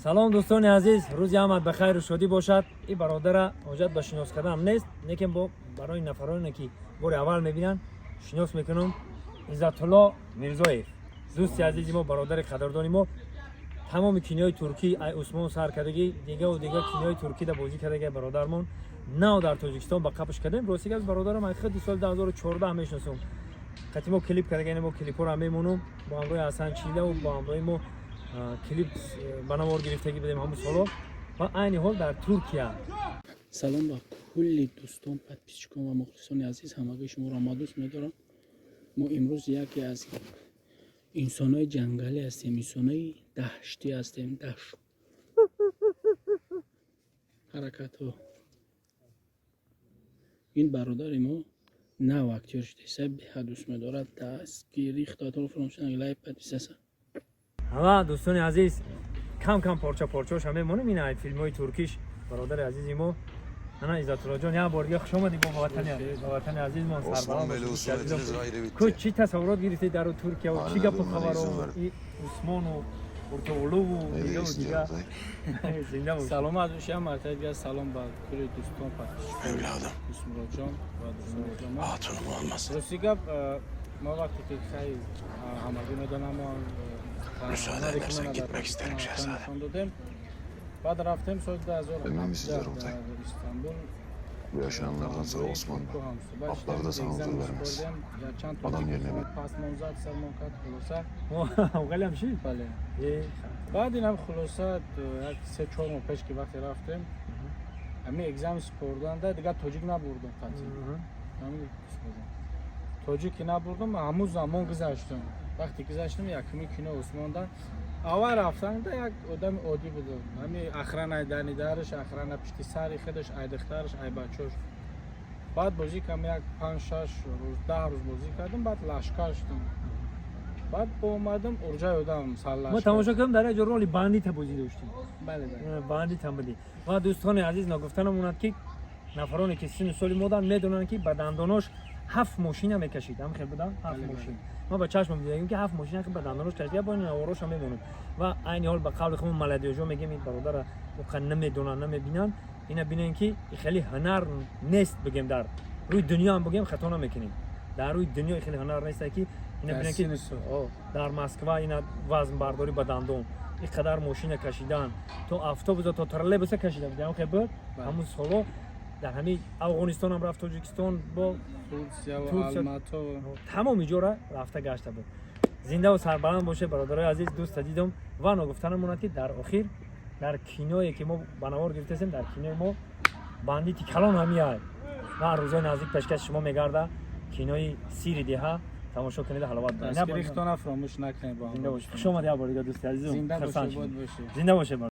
Салом, дӯстони азиз, рӯзи ҳамат ба хайру шодӣ бошад. И бародара ҳоҷат ба шинос карданам нест, лекин бо барои нафароне, ки бори аввал мебинанд, шинос мекунам: Иззатулло Мирзоев, дӯсти азизи мо, бародари қадрдони мо. Тамоми кинои туркӣ, ай Усмон сар кардагӣ, дигаву дига кинои туркида бозӣ кардаги бародармон нав дар Тоҷикистон ба қапш кардем. Рости гап, бародарам ай худи соли 2014 мешиносум. Қати мо клип кардаги, мо клипҳоро мемонум бо ҳамроҳи Ҳасан Чилаву бо ҳамроҳи мо клип ба навор гирифтагӣ будем ҳамун соло ва айни ҳол дар Туркия. Салом ба кулли дӯстон, подписчикон ва мухлисони азиз. Ҳамагии шуморо ма дӯст медорам. Мо имрӯз яке аз инсонҳои ҷангалӣ ҳастем, инсонҳои даҳштӣ ҳастем. Даҳш ҳаракатҳо. Ин бародари мо нав актёр шудеса, беҳад дӯст медорад. Дастгирӣ худатонро фаромӯш накунед, лайк, подписаться. Ва дӯстони азиз, кам кам порча порчаоша мемонем. Ин ай филмҳои туркиш бародари азизи мо. Ана, Иззатуллоҷон, як бор дига хуш омадӣ бо ватани азизмон. Osman Bey'le husumetiniz ayrı bitti. Ку чӣ тасаввурот гирифтед дар Туркия? Чӣ гапу хабаро? Усмону Уртоғлуву дигаву дига. Зинда бош. Саломат бошӣ. Мартаба дигар салом ба кулли дӯстон, подписчикон, Evladım. Дӯстмуроджон ва дӯстмуроджон. Hatunum olmasın. Рости гап, мо вақте ки хай ҳамагӣ медонам, Müsaade edersen gitmek isterim şehzadem. Нишон додем, баъд рафтем соли Emin misin 2017 Zeroltay? Дар Истанбул. Bu yaşananlardan sonra Osman atları da sana huzur vermez. Adam yerine bir Пасмонзад сармон кард, хулоса. Ғалям шид. Бале, баъд инам, хулоса, як 3-4 моҳ пеш ки вақте рафтем, ҳамин экзамен супорданда дигар тоҷик набурдум, қатъи ҳамин супордам. Тоҷик ки набурдум, ҳамун замон гузаштум. Вақте гузаштум, якуми кино Усмонда аввал рафтанда як одами оддӣ будам. Ҳами охрана дани дараш, охрана пишти сари худаш, ай духтараш, ай бачош. Баъд бозӣ кардам, як 5-6 рӯз, 10 рӯз бозӣ кардам, баъд лашкар шудам, баъд омадам урҷаи одам. Мо тамошо кардам, дар як ҷо роли бандита бозӣ доштем. Бале. Бандит ҳам будӣ. Ва дӯстони азиз, ногуфта намонад, ки нафароне, ки синну соли модан, медонанд, ки ба дандонош ҳафт мошина мекашид. Ҳам хел будам, ҳафт мошин ма ба чашмам дидагим, ки ҳафт мошина ба дандонош кашид. Бо навороша мемонам. Ва айни ҳол, ба қавли худмон, молодёжо мегем, ин бародара воқеан намедонанд, намебинанд. Ина бинен, ки хеле ҳунар нест, бигем, дар рӯи дунё ҳам бигем, хато намекунем, дар рӯи дунё хеле ҳунар нест, ки ина бинен, ки дар Москва ина вазн бардорӣ ба дандон, ин қадар мошина кашидан, то автобуса, то троллейбуса кашида буд. Ҳам хел буд ҳамун соло. Дар ҳамин Афғонистонам рафт, Тоҷикистон, бо тамоми ҷора рафта гашта буд. Зиндаву сарбаланд бошед, бародарои азиз, дӯста дидум. Ва ногуфта намонад, ки дар охир дар киное, ки мо ба навор гирифтасем, дар кинои мо бандити калон ҳамияй ва рӯзои наздик пешкаши шумо мегарда кинои «Сири деҳа». Тамошо кунед, ҳаловат. Дастгирихтона фаромӯш накунед. Зинда бошед. Хуш омад як бор дига, дӯсти азизум. Зинда бошед. Зинда бошед.